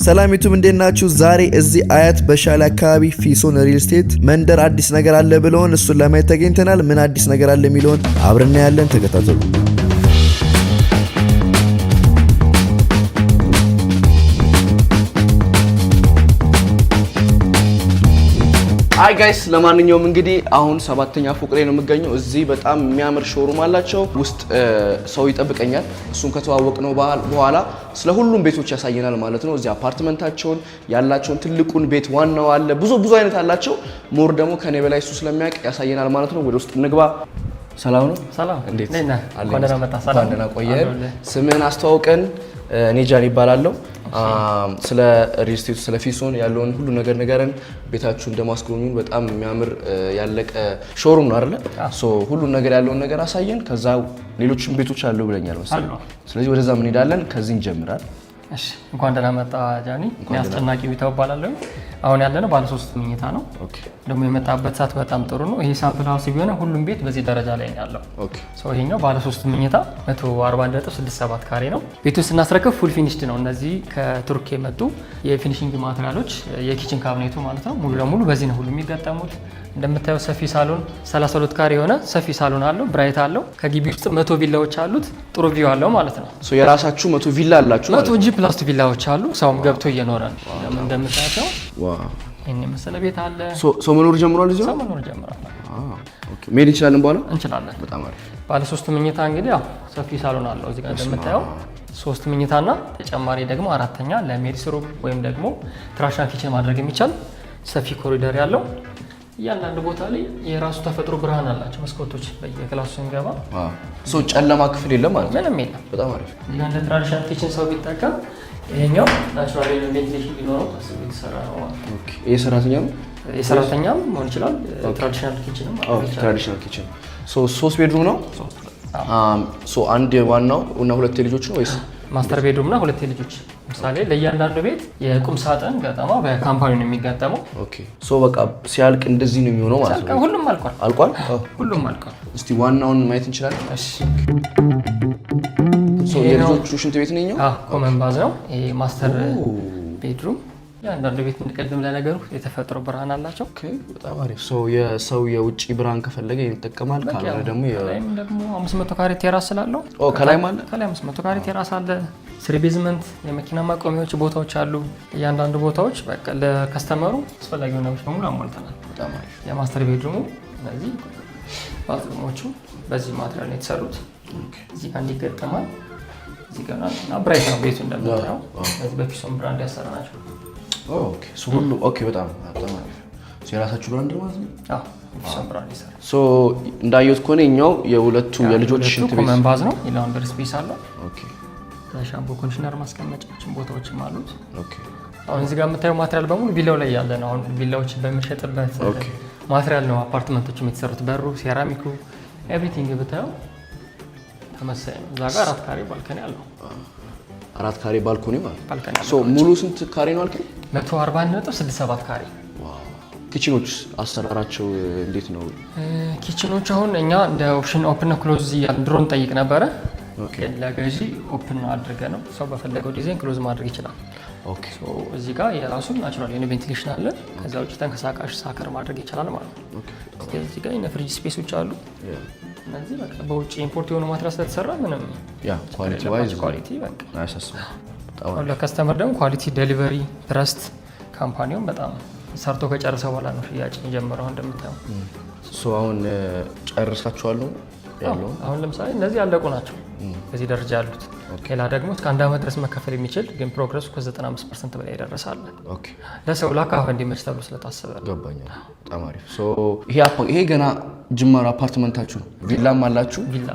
ሰላም ዩቱብ፣ እንዴት ናችሁ? ዛሬ እዚህ አያት በሻሌ አካባቢ ፊሶን ሪል ስቴት መንደር አዲስ ነገር አለ ብለውን እሱን ለማየት ተገኝተናል። ምን አዲስ ነገር አለ የሚለውን አብረን እናያለን። ተከታተሉ። Hi guys፣ ለማንኛውም እንግዲህ አሁን ሰባተኛ ፎቅ ላይ ነው የምገኘው። እዚህ በጣም የሚያምር showroom አላቸው። ውስጥ ሰው ይጠብቀኛል። እሱን ከተዋወቅነው በኋላ ስለ ሁሉም ቤቶች ያሳየናል ማለት ነው። እዚህ አፓርትመንታቸውን ያላቸውን ትልቁን ቤት ዋናው አለ፣ ብዙ ብዙ አይነት አላቸው። More ደግሞ ከኔ በላይ እሱ ስለሚያውቅ ያሳየናል ማለት ነው። ወደ ውስጥ እንግባ። ሰላም ነው? ሰላም። እንዴት? እንዴት ነህ? እንኳን ደህና መጣህ። ሰላም። እንኳን ደህና ቆየን። አለሁልህ። ስምህን አስተዋውቀን። እኔ ጃን ይባላለሁ። ስለ ሪል ስቴቱ ስለ ፊሶን ያለውን ሁሉ ነገር ንገረን። ቤታችሁን እንደማስጎብኙን በጣም የሚያምር ያለቀ showroom ነው አይደለ? So ሁሉን ነገር ያለውን ነገር አሳየን። ከዛ ሌሎችም ቤቶች አሉ ብለኛል መሰለኝ። አሉ። ስለዚህ ወደዛ እንሄዳለን። ከዚህ እንጀምራል። እሺ፣ እንኳን ደህና መጣ ጃኒ። እኔ አስጨናቂ ቢተው እባላለሁ። አሁን ያለነው ባለ ሶስት መኝታ ነው። ደግሞ የመጣበት ሰዓት በጣም ጥሩ ነው። ይሄ sample house ቢሆን ሁሉም ቤት በዚህ ደረጃ ላይ ነው ያለው። So ይሄኛው ባለ ሶስት መኝታ 141.67 ካሬ ነው። ቤቱን ስናስረክብ full finished ነው። እነዚህ ከቱርክ የመጡ የ finishing material ኦች የ kitchen cabinet ኡ ማለት ነው። ሙሉ ለሙሉ በዚህ ነው ሁሉ የሚገጠሙት። እንደምታየው ሰፊ ሳሎን 32 ካሬ የሆነ ሰፊ ሳሎን አለው። Bright አለው። ከግቢ ውስጥ 100 ቪላዎች አሉት። ጥሩ view አለው ማለት ነው። So የራሳችሁ 100 ቪላ አላችሁ ማለት 100 G+2 ቪላዎች አሉ። ሰውም ገብቶ እየኖረ ነው። እንደምታያቸው ነው? Wow! ይህን የመሰለ ቤት አለ። So ሰው መኖር ጀምሯል እዚህ? ሰው መኖር ጀምሯል። Okay፣ መሄድ እንችላለን በኋላ? እንችላለን። በጣም አሪፍ። ባለ ሶስት መኝታ እንግዲህ ያው ሰፊ ሳሎን አለው እዚህ ጋር እንደምታየው ሶስት መኝታና ተጨማሪ ደግሞ አራተኛ ለ maid's room ወይም ደግሞ traditional kitchen ማድረግ የሚቻል ሰፊ ኮሪደር ያለው፣ እያንዳንዱ ቦታ ላይ የራሱ ተፈጥሮ ብርሃን አላቸው መስኮቶች። በየ class ኡ ስንገባ Wow! So ጨለማ ክፍል የለም ማለት ነው? ምንም የለም። በጣም አሪፍ። እዚህ ጋር እንደ traditional kitchen ሰው ቢጠቀም ይሄኛው natural ventilation ሊኖረው ታስቦ የተሰራ ነው ማለት ነው። Okay፣ ይሄ ሰራተኛ ነው? የሰራተኛም መሆን ይችላል። Traditional kitchen ም ማድረግ ይቻላል። Traditional kitchen። So ሶስት bedroom ነው። So አንድ ዋናው እና ሁለት የልጆች ነው ወይስ? Master bedroom እና ሁለት የልጆች። ምሳሌ ለእያንዳንዱ ቤት የቁም ሳጥን ገጠማ በ company ነው የሚገጠመው። Okay፣ so በቃ ሲያልቅ እንደዚህ ነው የሚሆነው ማለት ነው። ሁሉም አልቋል። አልቋል። ሁሉም አልቋል። እስቲ ዋናውን ማየት እንችላለን? እሺ። So የልጆቹ ሽንት ቤት ነው ይኸኛው? Common bath ነው ይሄ master bedroom። እያንዳንዱ ቤት እንድቀድም ለነገሩ የተፈጥሮ ብርሃን አላቸው። Okay፣ በጣም አሪፍ። So የሰው የውጭ ብርሃን ከፈለገ ይጠቀማል፣ ካልሆነ ደግሞ ከላይም ደግሞ 500 ካሬ terrace ስላለው። ኦ፣ ከላይም አለ? ከላይ 500 ካሬ terrace አለ። Three basement የመኪና ማቆሚያዎች ቦታዎች አሉ። እያንዳንዱ ቦታዎች በቃ ለ customer ኡ አስፈላጊ ነገሮች በሙሉ አሟልተናል። በጣም አሪፍ። የ master bedroom ኡ እነዚህ bathroom ኦቹ በዚህ material ነው የተሰሩት። እዚህ ጋር እንዲገጠማል እዚህ ጋር እና bright ነው ቤቱ እንደምታየው። እነዚህ በፊሶን brand ያሰራ ናቸው። Okay፣ so ሁሉ okay፣ በጣም በጣም አሪፍ። So የራሳችሁ brand ማለት ነው? አዎ፣ ፊሶን brand ይሰራል። So እንዳየሁት ከሆነ ይኸኛው የሁለቱ የልጆች ሁለቱ ሽንት ቤት Common bath ነው። የ laundry space አለው። Shampoo፣ conditioner ማስቀመጫዎችን ቦታዎችም አሉት። አሁን እዚህ ጋር የምታየው material በሙሉ ቪላው ላይ ያለ ነው። አሁን ቪላዎች በምንሸጥበት material ነው አፓርትመንቶችም የተሰሩት። በሩ፣ ሴራሚኩ፣ everything ብታየው ተመሳሳይ ነው። እዛ ጋር 4 ካሬ balcony አለው። 4 ካሬ balcony ማለት ነው። Balcony So ሙሉ ስንት ካሬ ነው አልከኝ? 141.67 ካሬ። Kitchen ኦች አሰራራቸው እንዴት ነው? Kitchen ኦች አሁን እኛ እንደ option open close እያልን ድሮ እንጠይቅ ነበረ። ግን ለገዢ open አድርገ ነው ሰው በፈለገው ዲዛይን close ማድረግ ይችላል። So እዚህ ጋር የራሱ natural የሆነ ventilation አለ። ከዛ ውጭ ተንቀሳቃሽ sucker ማድረግ ይቻላል ማለት ነው። እዚህ ጋር የፍሪጅ space ኦች አሉ። እነዚህ በቃ በውጭ import የሆኑ material ስለተሰራ ምንም Yeah፣ quality wise Quality በቃ አያሳስብም። በጣም አሁን ለ customer ደግሞ quality delivery trust company ውን በጣም ሰርቶ ከጨረሰ በኋላ ነው ሽያጭ የጀመረው እንደምታየው። So አሁን ጨርሳችኋል ነው ያለው? አሁን ለምሳሌ እነዚህ ያለቁ ናቸው በዚህ ደረጃ ያሉት። ሌላ ደግሞ እስከ አንድ ዓመት ድረስ መከፈል የሚችል ግን progress ኡ ከ95% በላይ የደረሰ አለ። ለሰው ላካፈ እንዲመች ተብሎ ስለታሰበ ነው። ገባኛል። በጣም አሪፍ። So ይሄ ገና ጅማሮ አፓርትመንታችሁ ነው። ቪላም አላችሁ? ቪላ።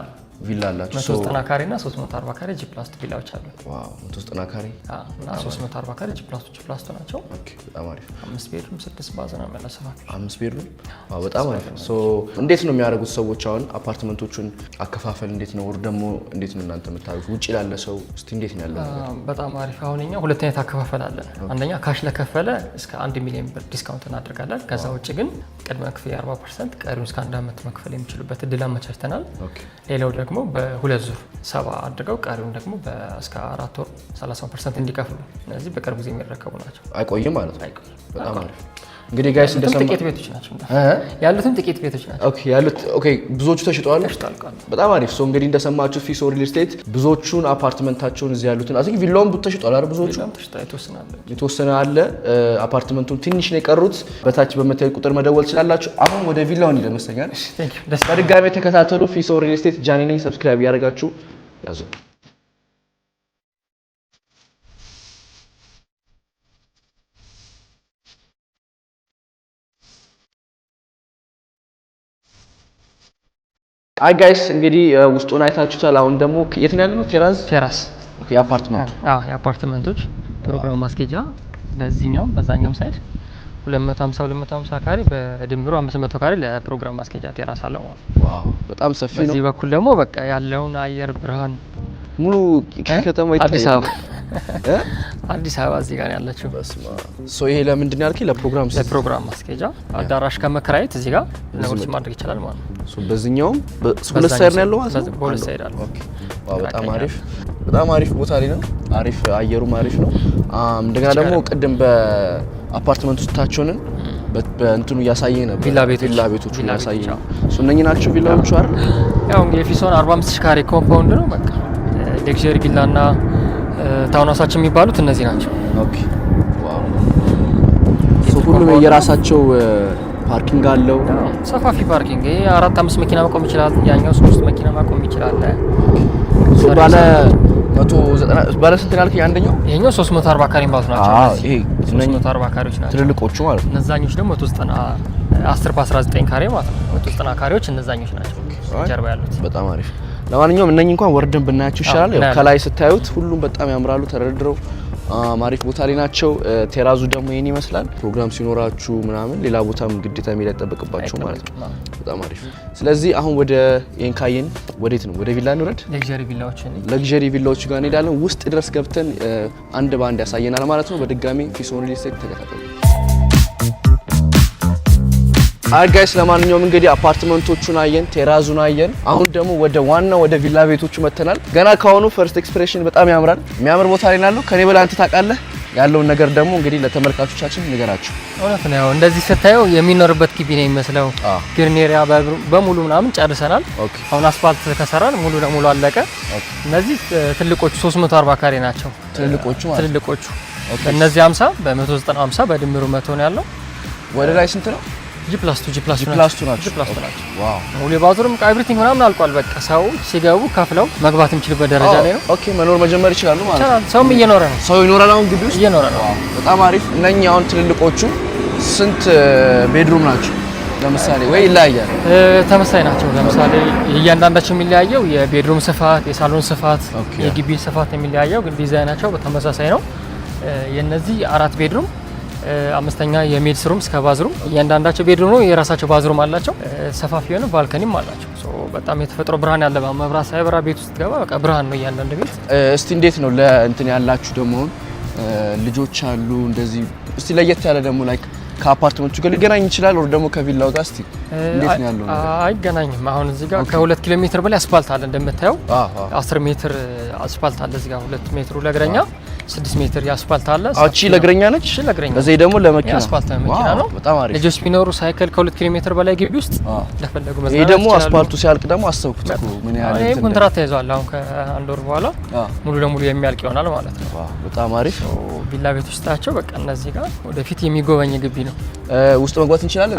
ቪላ አላችሁ። So 190 ካሬ እና 340 ካሬ G+2 ቪላዎች አሉ። Wow፣ 190 ካሬ። አዎ፣ እና 340 ካሬ G+2 G+2 ናቸው። Okay፣ በጣም አሪፍ። አምስት bedroom ስድስት bath ነው ያለው። አምስት bedroom፣ wow፣ በጣም አሪፍ። So እንዴት ነው የሚያደርጉት ሰዎች አሁን አፓርትመንቶቹን አከፋፈል እንዴት ነው? ወር ደግሞ እንዴት ነው እናንተ የምታደርጉት? ውጭ ላለ ሰው እስቲ እንዴት ነው ያለው ነገር? በጣም አሪፍ። አሁን እኛ ሁለት አይነት አከፋፈል አለን። አንደኛ cash ለከፈለ እስከ 1 ሚሊዮን ብር discount እናደርጋለን። ከዛ ውጭ ግን ቅድመ ክፍያ 40%፣ ቀሪውን እስከ አንድ ዓመት መክፈል የሚችሉበት እድል አመቻችተናል። ሌላው ደግሞ ደግሞ በሁለት ዙር 70 አድርገው ቀሪውን ደግሞ እስከ 4 ወር 30% እንዲከፍሉ። እነዚህ በቅርብ ጊዜ የሚረከቡ ናቸው። አይቆይም ማለት ነው። በጣም አሪፍ። እንግዲህ guys እንደሰማ ጥቂት ቤቶች ናቸው ያሉትም ጥቂት ቤቶች ናቸው። Okay ያሉት okay፣ ብዙዎቹ ተሽጠዋል። በጣም አሪፍ። So እንግዲህ እንደሰማችሁ ፊሶን ሪል ስቴት ብዙዎቹን አፓርትመንታቸውን እዚህ ያሉትን I think ቪላውን ተሽጧል አይደል? ብዙዎቹ የተወሰነ አለ። አፓርትመንቱን ትንሽ ነው የቀሩት። በታች በምታዩት ቁጥር መደወል ትችላላችሁ። አሁን ወደ ቪላው እንሂድ ይመስለኛል። በድጋሚ ተከታተሉ። ፊሶን ሪል ስቴት ጃኒ ነኝ። Subscribe እያደረጋችሁ ያዙ። Hi guys እንግዲህ ውስጡን አይታችሁታል። አሁን ደግሞ የት ነው ያለነው? Terrace Terrace። Okay የአፓርትመንቱ። አዎ የአፓርትመንቶች ፕሮግራም ማስኬጃ በዚህኛው በዛኛውም side 250 250 ካሬ በድምሩ 500 ካሬ ለፕሮግራም ማስኬጃ terrace አለው ማለት ነው። Wow በጣም ሰፊ ነው። በዚህ በኩል ደግሞ በቃ ያለውን አየር ብርሃን ሙሉ ከተማ ይታያል። አዲስ አበባ አዲስ አበባ እዚህ ጋር ያለችው። So ይሄ ለምንድን ነው ያልከኝ? ለፕሮግራም ማስኬጃ አዳራሽ ከመከራየት እዚህ ጋር ነገሮች ማድረግ ይቻላል ማለት ነው። So በዚህኛውም ሁለት side ነው ያለው ማለት ነው። በሁለት side አለ። Okay wow በጣም አሪፍ፣ በጣም አሪፍ ቦታ ላይ ነው። አሪፍ አየሩም አሪፍ ነው። እንደገና ደግሞ ቅድም በአፓርትመንት ውስጥ ታችሁንን በእንትኑ እያሳየኝ ነበር። ቪላ ቤቶቹ እያሳየኝ ነው። So እነኚህ ናቸው ቪላዎቹ አይደል? ያው እንግዲህ ፊሶን 45 ካሬ compound ነው። በቃ luxury ቪላና town house ኣችን የሚባሉት እነዚህ ናቸው። Okay wow። So ሁሉም የራሳቸው parking አለው። ሰፋፊ parking ይሄ 4 5 መኪና ማቆም ይችላል። ያኛው 3 መኪና ማቆም ይችላል። So ባለ 190 ባለ ስንት ያልከኝ? አንደኛው ይሄኛው 340 ካሬ ማለት ናቸው። አዎ ይሄ 340 ካሬዎች ናቸው ትልልቆቹ ማለት ነው። እነዛኞች ደግሞ 190 10 በ19 ካሬ ማለት ነው። 190 ካሬዎች እነዛኞች ናቸው ጀርባ ያሉት። በጣም አሪፍ። ለማንኛውም እነኚህ እንኳን ወርደን ብናያቸው ይሻላል። ያው ከላይ ስታዩት ሁሉም በጣም ያምራሉ ተደርድረው አሪፍ ቦታ ላይ ናቸው። Terrace ኡ ደግሞ ይሄን ይመስላል። ፕሮግራም ሲኖራችሁ ምናምን ሌላ ቦታም ግዴታ መሄድ አይጠበቅባችሁ ማለት ነው። በጣም አሪፍ። ስለዚህ አሁን ወደ ይሄን ካየን ወዴት ነው? ወደ ቪላ እንውረድ። Luxury ቪላዎች ጋር እንሄዳለን። ውስጥ ድረስ ገብተን አንድ በአንድ ያሳየናል ማለት ነው። በድጋሚ ፊሶን ሪል ስቴት ተከታተሉ። Hi guys ለማንኛውም እንግዲህ አፓርትመንቶቹን አየን፣ terrace ኡን አየን። አሁን ደግሞ ወደ ዋናው ወደ ቪላ ቤቶቹ መተናል። ገና ካሁኑ first expression በጣም ያምራል። የሚያምር ቦታ ላይ ናለው። ከኔ በላይ አንተ ታውቃለህ። ያለውን ነገር ደግሞ እንግዲህ ለተመልካቾቻችን ንገራቸው። እውነት ነው። እንደዚህ ስታየው የሚኖርበት ግቢ ነው የሚመስለው። Green area በሙሉ ምናምን ጨርሰናል። አሁን አስፋልት ከሰራን ሙሉ ለሙሉ አለቀ። እነዚህ ትልቆቹ 340 ካሬ ናቸው። ትልልቆቹ ማለት ትልልቆቹ እነዚህ 50 በ190 50 በድምሩ 100 ነው ያለው። ወደ ላይ ስንት ነው? G+2 G+2 ናቸው። G+2 ናቸው። Wow ሙሉ bathroom everything ምናምን አልቋል። በቃ ሰው ሲገቡ ከፍለው መግባት የሚችልበት ደረጃ ላይ ነው። Okay መኖር መጀመር ይችላሉ ማለት ነው። ሰውም እየኖረ ነው። ሰው ይኖራል አሁን ግቢ ውስጥ እየኖረ ነው። በጣም አሪፍ። እነኚህ አሁን ትልልቆቹ ስንት bedroom ናቸው? ለምሳሌ ወይ ይለያያል? ተመሳሳይ ናቸው። ለምሳሌ እያንዳንዳቸው የሚለያየው የ bedroom ስፋት፣ የሳሎን ስፋት፣ የግቢ ስፋት የሚለያየው ግን ዲዛይናቸው በተመሳሳይ ነው። የነዚህ 4 bedroom አምስተኛ የ maid's room እስከ bathroom እያንዳንዳቸው bedroom ነው የራሳቸው bathroom አላቸው። ሰፋፊ የሆነ balcony ም አላቸው። በጣም የተፈጥሮ ብርሃን ያለ መብራት ሳይበራ ቤት ውስጥ ገባ በቃ ብርሃን ነው እያንዳንዱ ቤት። እስቲ እንዴት ነው ለእንትን ያላችሁ ደግሞ ልጆች አሉ እንደዚህ እስቲ ለየት ያለ ደግሞ like ከአፓርትመንቱ ጋር ሊገናኝ ይችላል ወይ ደግሞ ከቪላው ጋር እስቲ እንዴት ነው ያለው ነገር? አይገናኝም። አሁን እዚህ ጋር ከ2 ኪሎ ሜትር በላይ አስፋልት አለ እንደምታየው 10 ሜትር አስፋልት አለ እዚህ ጋር 2 ሜትሩ ለእግረኛ 6 ሜትር የአስፋልት አለ። አቺ ለእግረኛ ነች። በዚህ ደግሞ ለመኪና አስፋልት መኪና ነው። በጣም አሪፍ። ልጆች ቢኖሩ ሳይክል ከ2 ኪሎ ሜትር በላይ ግቢ ውስጥ ለፈለጉ መዝናናት። ይሄ ደግሞ አስፋልቱ ሲያልቅ ደግሞ አሰብኩት እኮ ምን ያህል ይሄ ኮንትራት ተይዟል። አሁን ከአንድ ወር በኋላ ሙሉ ለሙሉ የሚያልቅ ይሆናል ማለት ነው። በጣም አሪፍ። ቪላ ቤት ውስጣቸው በቃ እነዚህ ጋር ወደፊት የሚጎበኝ ግቢ ነው። ውስጥ መግባት እንችላለን።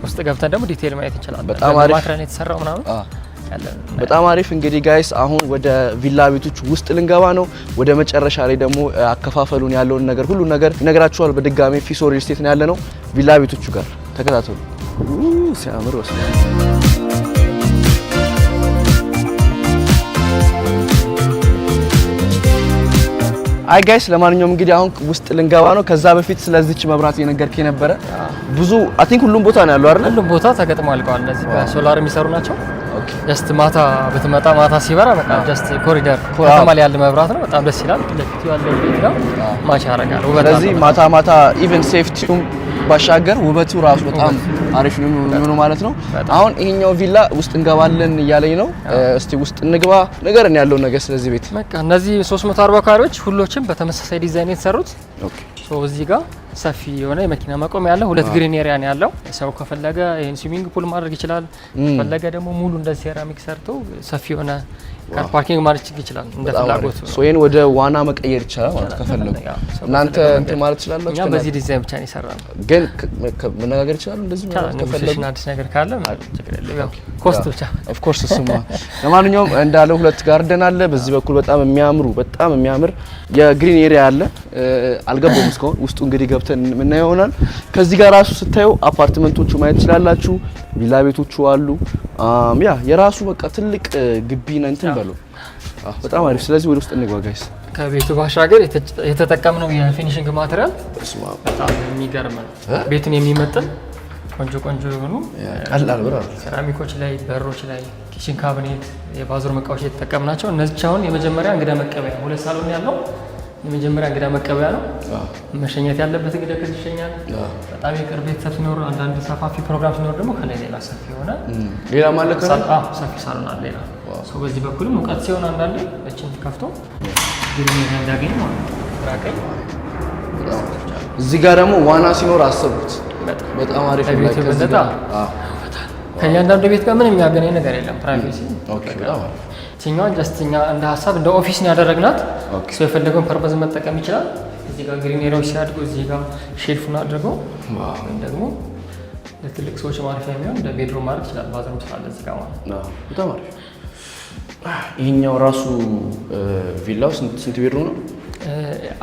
ውስጥ ገብተን ደግሞ detail ማየት እንችላለን። በጣም አሪፍ ማክረን የተሰራው ምናምን በጣም አሪፍ። እንግዲህ guys አሁን ወደ ቪላ ቤቶች ውስጥ ልንገባ ነው። ወደ መጨረሻ ላይ ደግሞ አከፋፈሉን ያለውን ነገር ሁሉ ነገር ይነግራችኋል። በድጋሚ ፊሶን ሪል ስቴት ነው ያለነው። ቪላ ቤቶቹ ጋር ተከታተሉ። ሲያምር ወስደን አይ guys ለማንኛውም እንግዲህ አሁን ውስጥ ልንገባ ነው። ከዛ በፊት ስለዚች መብራት እየነገርከኝ ነበረ። ብዙ I think ሁሉም ቦታ ነው ያለው አይደል? ሁሉም ቦታ ተገጥሞ አልቀዋል። እነዚህ በሶላር የሚሰሩ ናቸው። Just ማታ ብትመጣ ማታ ሲበራ በቃ just ኮሪደር ከተማ ላይ ያለ መብራት ነው። በጣም ደስ ይላል። ለፊቱ ያለው ቤት ጋር match ያደርጋል። ውበት ስለዚህ አለው። ማታ ማታ even safety ውም ባሻገር ውበቱ ራሱ በጣም አሪፍ ነው የሚሆነው ማለት ነው። አሁን ይሄኛው ቪላ ውስጥ እንገባለን እያለኝ ነው። እስቲ ውስጥ እንግባ፣ ንገረን ያለውን ነገር ስለዚህ ቤት። በቃ እነዚህ 340 ካሬዎች ሁሎችም በተመሳሳይ ዲዛይን የተሰሩት። So እዚህ ጋር ሰፊ የሆነ የመኪና መቆሚያ ያለ ሁለት green area ነው ያለው። ሰው ከፈለገ ይሄን swimming pool ማድረግ ይችላል። ከፈለገ ደግሞ ሙሉ እንደ ሴራሚክ ሰርቶ ሰፊ የሆነ car parking ማድረግ ይችላል እንደ ፍላጎቱ ነው። So ይሄን ወደ ዋና መቀየር ይቻላል ማለት ከፈለጉ እናንተ እንትን ማለት ትችላላችሁ። እኛ በዚህ ዲዛይን ብቻ ነው የሰራነው። ግን መነጋገር ይችላሉ እንደዚህ ማለት ከፈለጉ። Negotiation አዲስ ነገር ካለ ችግር የለም። ያው cost ብቻ። Of course እሱማ። ለማንኛውም እንዳለው ሁለት garden አለ። በዚህ በኩል በጣም የሚያምሩ በጣም የሚያምር የ green area አለ። አልገባውም እስካሁን። ውስጡ እንግዲህ ገብተን የምናየው ይሆናል። ከዚህ ጋር ራሱ ስታዩ አፓርትመንቶቹ ማየት ትችላላችሁ። ቪላ ቤቶቹ አሉ። Yeah፣ የራሱ በቃ ትልቅ ግቢ ነው እንትን በሉ። በጣም አሪፍ። ስለዚህ ወደ ውስጥ እንግባ guys። ከቤቱ ባሻገር የተጠቀምነው የ finishing material በጣም የሚገርም ነው። ቤቱን የሚመጥን ቆንጆ ቆንጆ የሆኑ ቀላል ብር ሴራሚኮች ላይ፣ በሮች ላይ፣ kitchen cabinet፣ የ bathroom እቃዎች የተጠቀምናቸው እነዚህ አሁን የመጀመሪያ እንግዳ መቀበያ ሁለት ሳሎን ያለው የመጀመሪያ እንግዳ መቀበያ ነው። መሸኘት ያለበት እንግዳ ከዚህ ይሸኛል። በጣም የቅርብ ቤተሰብ ሲኖር፣ አንዳንድ ሰፋፊ ፕሮግራም ሲኖር ደግሞ ከላይ ሌላ ሰፊ የሆነ ሌላ ማለት ነው። ሰፊ ሳሎን አለ። ሌላ ሰው በዚህ በኩልም ሙቀት ሲሆን አንዳንዴ እችን ከፍቶ green area እንዲያገኝ ማለት ነው። ግራ ቀኝ እዚህ ጋር ደግሞ ዋና ሲኖር አሰብኩት። በጣም አሪፍ ነው። ከቤቱ የበለጠ ከእያንዳንዱ ቤት ጋር ምንም የሚያገናኝ ነገር የለም። Privacy። Okay፣ በጣም አሪፍ። ይችኛዋን just እኛ እንደ ሀሳብ እንደ office ነው ያደረግናት። ሰው የፈለገውን purpose መጠቀም ይችላል። እዚህ ጋር green area ዎች ሲያድጉ እዚህ ጋር shelf ኡን አድርገው ወይም ደግሞ ለትልቅ ሰዎች ማረፊያ የሚሆን እንደ bedroom ማድረግ ይችላል። Bathroom ስላለ እዚህ ጋር ማለት ነው። በጣም አሪፍ። ይሄኛው ራሱ ቪላው ስንት bedroom ነው?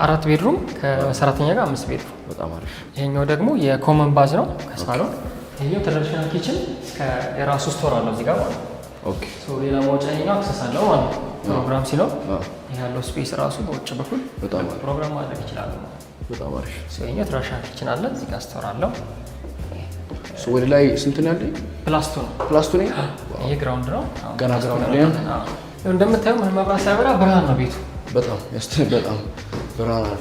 አራት bedroom ከሰራተኛ ጋር አምስት bedroom። በጣም አሪፍ። ይሄኛው ደግሞ የ common bath ነው ከሳሎን። ይሄኛው traditional kitchen የራሱ store አለው እዚህ ጋር ማለት ነው። So ሌላ መውጫ ይሄኛው access አለው ማለት ነው። ፕሮግራም ሲኖር ይሄ ያለው space ራሱ በውጭ በኩል በጣም አሪፍ። ፕሮግራም ማድረግ ይችላሉ ማለት ነው። በጣም አሪፍ። So ይሄኛው traditional kitchen አለ እዚህ ጋር store አለው። So ወደ ላይ ስንት ነው ያለኝ? Plus two ነው። Plus two ነው። ይሄ ground ነው። ገና ground ላይ ነው። አዎ። እንደምታየው ምንም መብራት ሳይበራ ብርሃን ነው ቤቱ። በጣም በጣም ብርሃን አለ።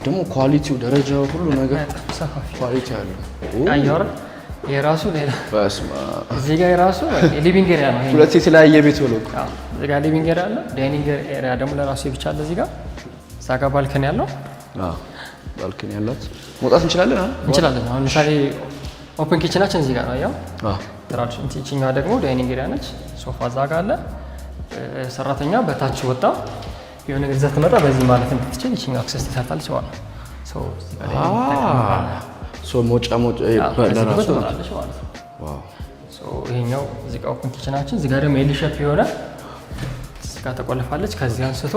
ደግሞ quality ው ደረጃው ሁሉ ነገር በጣም ሰፋፊ Quality አለው። አየሁ አይደል? የራሱ ሌላ በስመ አብ። እዚህ ጋር የራሱ living area ነው። ይሄ ሁለት የተለያየ ቤት ብሎ እኮ። አዎ፣ እዚህ ጋር living area አለ። Dining area ደግሞ ለራሱ ብቻ አለ። እዚህ ጋር እዛ ጋር balcony ያለው። አዎ፣ balcony ያላት መውጣት እንችላለን አይደል? እንችላለን። አሁን ለምሳሌ open kitchen ኣችን እዚህ ጋር ነው። ያው አዎ። Tradition ይችኛዋ ደግሞ dining area ነች። ሶፋ እዛ ጋር አለ። ሰራተኛ በታች ወጣ የሆነ ነገር ይዛ ትመጣ በዚህ ማለት እንድትችል ይችኛው access ትሰጣለች ማለት ነው። So እዚህ ጋር dining So መውጫ መውጫ ከዚህ ለራሱ በኩል ትወጣለች ማለት ነው። Wow። So ይሄኛው እዚህ ጋር open kitchen ኣችን፣ እዚህ ጋር ደግሞ L shape የሆነ እዚህ ጋር ተቆልፋለች። ከዚህ አንስቶ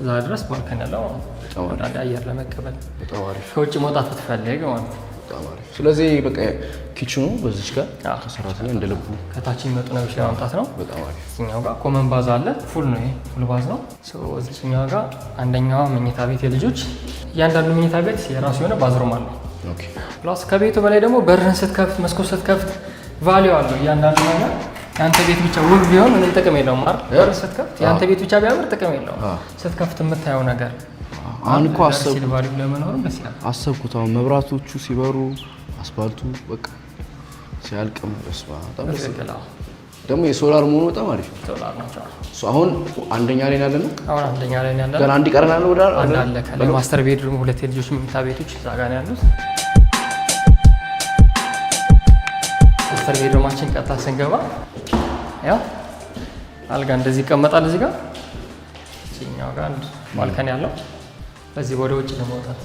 እዛ ድረስ balcony ያለው ማለት ነው። አንዳንድ አየር ለመቀበል በጣም አሪፍ። ከውጭ መውጣት ብትፈልግ ማለት ነው። በጣም አሪፍ። ስለዚህ በቃ kitchen ኑ በዚች ጋር አዎ። ከሰራተኛ እንደ ልቡ ከታች የሚመጡ ነገሮች ለማምጣት ነው። በጣም አሪፍ። እዚህኛው ጋር common bath አለ። Full ነው ይሄ full bath ነው። So እዚህኛው ጋር አንደኛዋ መኝታ ቤት የልጆች፣ እያንዳንዱ መኝታ ቤት የራሱ የሆነ bathroom አለው። Plus ከቤቱ በላይ ደግሞ በርህን ስትከፍት መስኮት ስትከፍት value አለው እያንዳንዱ ነገር። የአንተ ቤት ብቻ ውብ ቢሆን ምንም ጥቅም የለውም አይደል? በር ስትከፍት የአንተ ቤት ብቻ ቢያምር ጥቅም የለውም። ስትከፍት የምታየው ነገር አሁን እኮ ሲል value ለመኖርም ደስ ይላል። አሰብኩት። አሁን መብራቶቹ ሲበሩ አስፋልቱ በቃ ሲያልቅም በስመ አብ በጣም ደስ ይላል። ትክክል። አዎ። ደግሞ የሶላር መሆኑ በጣም አሪፍ ነው። ሶላር ናቸው። So አሁን አንደኛ ላይ ያለ ነው። አሁን አንደኛ ላይ ነው ያለነው። ገና አንድ ይቀረናል ወደ አንድ አለ ከላይ master bedroom፣ ሁለት የልጆች መኝታ ቤቶች እዛ ጋር ነው ያሉት። Master bedroom ኣችን ቀጥታ ስንገባ ያው አልጋ እንደዚህ ይቀመጣል። እዚህ ጋር እዚህኛው ጋር አንድ balcony ያለው በዚህ ወደ ውጭ ለመውጣት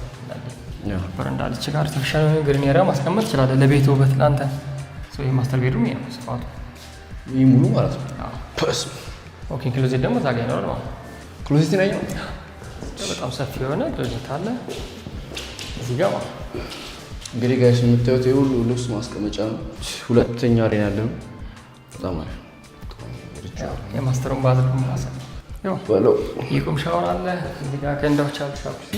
በረንዳ አለች ጋር artificial የሆነ green area ማስቀመጥ ትችላለህ። ለቤት ውበት ለአንተ። So ይሄ master bedroom ይሄ ነው ስፋቱ። ይህ ሙሉ ማለት ነው። አዎ። በስመ Walk-in closet ደግሞ እዛ ጋር ይኖራል ማለት ነው። Closet ነው ያኛው። በጣም ሰፊ የሆነ closet አለ እዚህ ጋር ማለት ነው። እንግዲህ guys የምታዩት ይሄ ሁሉ ልብስ ማስቀመጫ ነው። ሁለተኛ ላይ ያለ ነው። በጣም አሪፍ። የ master ኡን bathroom ማሰብ ያው በለው። የቁም ሻወር አለ እዚህ ጋር ገንዳዎች አሉ፣ ሻኩሲ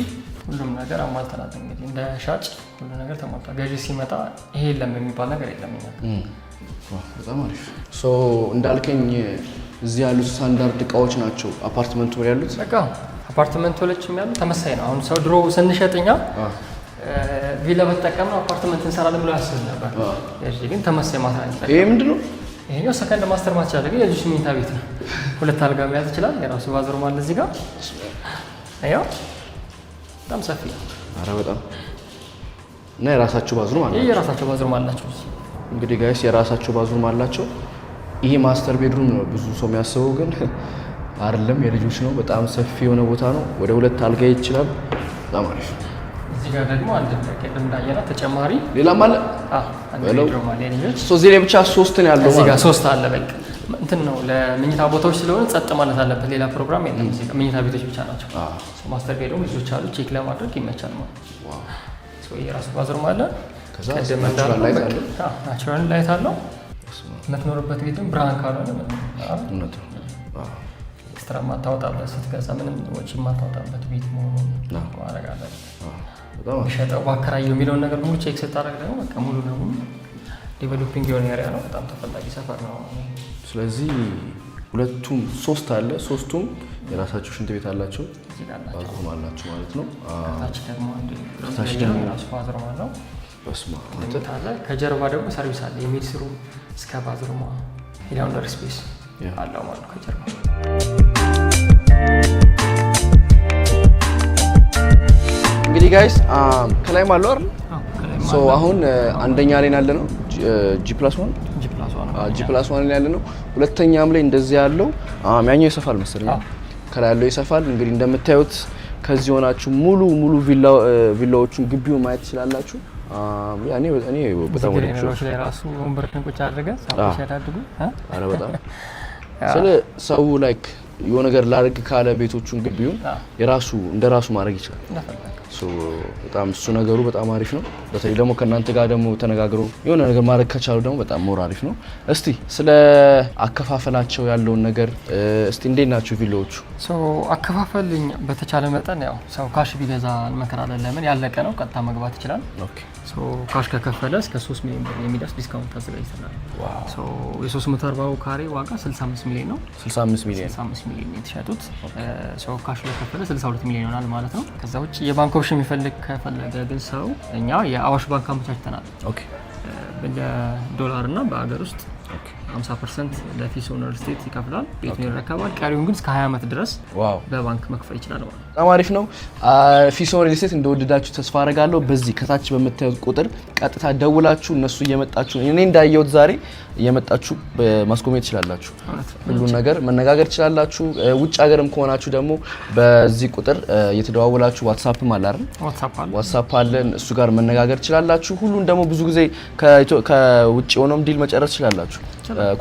ሁሉም ነገር አሟልተናል። እንግዲህ እንደ ሻጭ ሁሉ ነገር ተሟልቷል። ገዢ ሲመጣ ይሄ የለም የሚባል ነገር የለም። እኛ በጣም አሪፍ። So እንዳልከኝ እዚህ ያሉት ስታንዳርድ እቃዎች ናቸው አፓርትመንቱ ላይ ያሉት። በቃ አፓርትመንቶችም ያሉ ተመሳሳይ ነው። አሁን ሰው ድሮ ስንሸጥ እኛ ቪላ በተጠቀምነው አፓርትመንት እንሰራለን ብሎ ያስብ ነበር። እዚህ ግን ተመሳሳይ material። ይሄ ምንድን ነው? ይሄኛው second master ማስቻለ ግን የልጆች መኝታ ቤት ነው። ሁለት አልጋ መያዝ ይችላል። የራሱ bathroom አለ እዚህ ጋር። ያው በጣም ሰፊ ነው። ኧረ በጣም። እና የራሳቸው bathroom አላቸው። ይሄ የራሳቸው bathroom አላቸው። እንግዲህ guys የራሳቸው bathroom አላቸው። ይሄ master bedroom ነው ብዙ ሰው የሚያስበው፣ ግን አይደለም፣ የልጆች ነው። በጣም ሰፊ የሆነ ቦታ ነው። ወደ ሁለት አልጋ ይችላል። በጣም አሪፍ። እዚህ ጋር ደግሞ አንድ ቅድም እንዳየነው ተጨማሪ ሌላም አለ። አንድ በለው። bedroom አለ የልጆች። So እዚህ ላይ ብቻ ሶስት ነው ያለው እዚህ ጋር ማለት ነው። ሶስት አለ። በቃ እንትን ነው፣ ለመኝታ ቦታዎች ስለሆነ ጸጥ ማለት አለበት። ሌላ ፕሮግራም የለም። እዚህ ጋር መኝታ ቤቶች ብቻ ናቸው። So master bedroom ልጆች አሉ፣ check ለማድረግ ይመቻል ማለት ነው። So የራሱ bathroom አለ። ከዛ ቅድም natural እንዳልነው light በቃ አለው። አዎ፣ natural light አለው። የምትኖርበት ቤትም ብርሃን ካልሆነ ምንም እውነት ነው። Extra ማታወጣበት፣ ስትገዛ ምንም ወጪ የማታወጣበት ቤት መሆኑን ማድረግ አለበት። በጣም አሪፍ። ሸጠው ባከራየው የሚለውን ነገር ሙሉ check ስታደርግ ደግሞ በቃ ሙሉ ለሙሉ developing የሆነ area ነው። በጣም ተፈላጊ ሰፈር ነው። ስለዚህ ሁለቱም ሶስት አለ። ሶስቱም የራሳቸው ሽንት ቤት አላቸው፣ እዚህ ጋር አላቸው። bathroom አላቸው ማለት ነው። ከታች ደግሞ አንድ ከታች ደግሞ የራሱ bathroom አለው። በስመ አብ አንተ። መኝታ አለ። ከጀርባ ደግሞ service አለ። የ maid's room እስከ bathroom የ laundry space አለው ማለት ነው ከጀርባ። እንግዲህ guys ከላይም አለው አይደል? So አሁን አንደኛ ላይ ያለ ነው G+1። G+1። G+1 ላይ ያለ ነው። ሁለተኛም ላይ እንደዚህ ያለው ያኛው ይሰፋል መሰለኝ። ከላይ ያለው ይሰፋል። እንግዲህ እንደምታዩት ከዚህ ሆናችሁ ሙሉ ሙሉ ቪላዎቹን ግቢውን ማየት ትችላላችሁ። Yeah እኔ በጣም ወደ ነገሮች ላይ ራሱ ወንበርህን ቁጭ አድርገህ ዛፎች ሲያዳድጉ እ? አረ በጣም ስለ ሰው like የሆነ ነገር ላድርግ ካለ ቤቶቹን ግቢውን የራሱ እንደ ራሱ ማድረግ ይችላል። እንደፈለግ። So በጣም እሱ ነገሩ በጣም አሪፍ ነው። በተለይ ደግሞ ከእናንተ ጋር ደግሞ ተነጋግሮ የሆነ ነገር ማድረግ ከቻሉ ደግሞ በጣም more አሪፍ ነው። እስቲ ስለ አከፋፈላቸው ያለውን ነገር እስቲ እንዴት ናቸው ቪላዎቹ? So አከፋፈል እኛ በተቻለ መጠን ያው ሰው cash ቢገዛ እንመክራለን። ለምን ያለቀ ነው፣ ቀጥታ መግባት ይችላል። So cash ከከፈለ እስከ 3 ሚሊዮን ብር የሚደርስ discount አዘጋጅተናል። So የ340 ካሬ ዋጋ 65 ሚሊዮን ነው። 65 ሚሊዮን። 65 ሚሊዮን የተሸጡት ሰው cash ለከፈለ 62 ሚሊዮን ይሆናል ማለት ነው። ከዛ ውጭ የባንክ option የሚፈልግ ከፈለገ ግን ሰው እኛ የአዋሽ ባንክ አመቻችተናል። በዶላር እና በአገር ውስጥ 50% ለፊሶን ሪል ስቴት ይከፍላል፣ ቤቱን ይረከባል። ቀሪውን ግን እስከ 20 ዓመት ድረስ በባንክ መክፈል ይችላል ማለት ነው። በጣም አሪፍ ነው። ፊሶን ሪል ስቴት እንደወደዳችሁ ተስፋ አደርጋለሁ። በዚህ ከታች በምታዩት ቁጥር ቀጥታ ደውላችሁ እነሱ እየመጣችሁ እኔ እንዳየሁት ዛሬ እየመጣችሁ ማስጎብኘት ትችላላችሁ። ሁሉን ነገር መነጋገር ትችላላችሁ። ውጭ ሀገርም ከሆናችሁ ደግሞ በዚህ ቁጥር እየተደዋወላችሁ WhatsApp ም አለ አይደል? WhatsApp አለ። WhatsApp አለን፣ እሱ ጋር መነጋገር ትችላላችሁ። ሁሉን ደግሞ ብዙ ጊዜ ከውጭ ሆኖም deal መጨረስ ትችላላችሁ።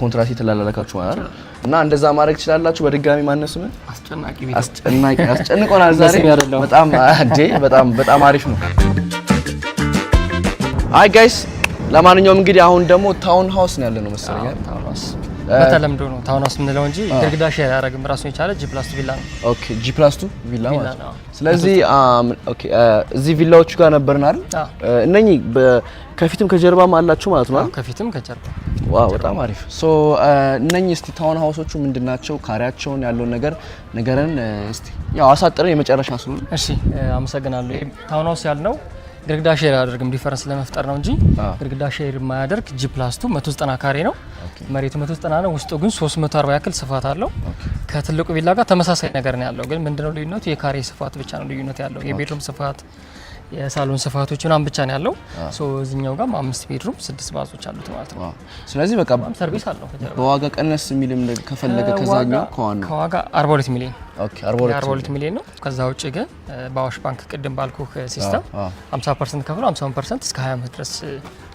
ኮንትራት የተላላካችሁ ማለት ነው እና እንደዛ ማድረግ ትችላላችሁ። በድጋሚ ማነው ስምህ? አስጨናቂ ቤት። አስጨናቂ አስጨንቆናል ዛሬ። በስሜ አይደለሁም። በጣም እንዴ በጣም በጣም አሪፍ ነው። Hi guys፣ ለማንኛውም እንግዲህ አሁን ደግሞ town house ነው ያለነው መሰለኝ አይደል? Town house በተለምዶ ነው town house የምንለው እንጂ ግድግዳ share አያደርግም። ራሱን የቻለ G+2 ቪላ ነው። Okay፣ G+2 ቪላ ቪላ ማለት ነው። ነው። ስለዚህ okay እዚህ ቪላዎቹ ጋር ነበርን አይደል? አዎ። እነኚህ ከፊትም ከጀርባም አላቸው ማለት ነው አይደል? ከፊትም ከጀርባ። Wow፣ በጣም አሪፍ። So እነኚህ እስቲ town house ኦቹ ምንድናቸው? ካሬያቸውን ያለውን ነገር ነገርን እስቲ ያው አሳጥረን የመጨረሻ ስለሆነ። እሺ፣ አመሰግናለሁ። Town house ያልነው ግድግዳ share አያደርግም፣ difference ለመፍጠር ነው እንጂ ግድግዳ share የማያደርግ G+2 190 ካሬ ነው። መሬቱ 190 ነው። ውስጡ ግን 340 ያክል ስፋት አለው። ከትልቁ ቪላ ጋር ተመሳሳይ ነገር ነው ያለው። ግን ምንድነው ልዩነቱ? የካሬ ስፋት ብቻ ነው ልዩነት ያለው። የ bedroom ስፋት፣ የሳሎን ስፋቶች ምናምን ብቻ ነው ያለው። So እዚህኛው ጋር አምስት bedroom ስድስት bath ኦች አሉት ማለት ነው። Wow። ስለዚህ በቃ Service አለው ከጀርባ። በዋጋ ቀነስ የሚልም ከፈለገ ከዛኛው ከዋናው ከዋጋ 42 ሚሊዮን። Okay፣ 42። 42 ሚሊዮን ነው። ከዛ ውጭ ግን በአዋሽ ባንክ ቅድም ባልኩ system 50% ከፍሎ 50% እስከ 20 ዓመት ድረስ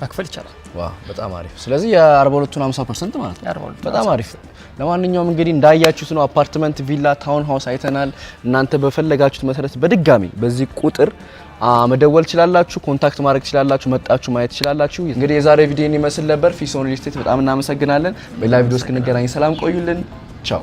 መክፈል ይቻላል። Wow፣ በጣም አሪፍ። ስለዚህ የ42ቱን 50% ማለት ነው። የ42 በጣም አሪፍ። ለማንኛውም እንግዲህ እንዳያችሁት ነው አፓርትመንት፣ ቪላ፣ town house አይተናል። እናንተ በፈለጋችሁት መሰረት በድጋሚ በዚህ ቁጥር መደወል ትችላላችሁ፣ contact ማድረግ ትችላላችሁ፣ መጣችሁ ማየት ትችላላችሁ። እንግዲህ የዛሬ ቪዲዮ ይመስል ነበር። ፊሶን ሪል ስቴት በጣም እናመሰግናለን። በሌላ ቪዲዮ እስክንገናኝ ሰላም ቆዩልን። ቻው።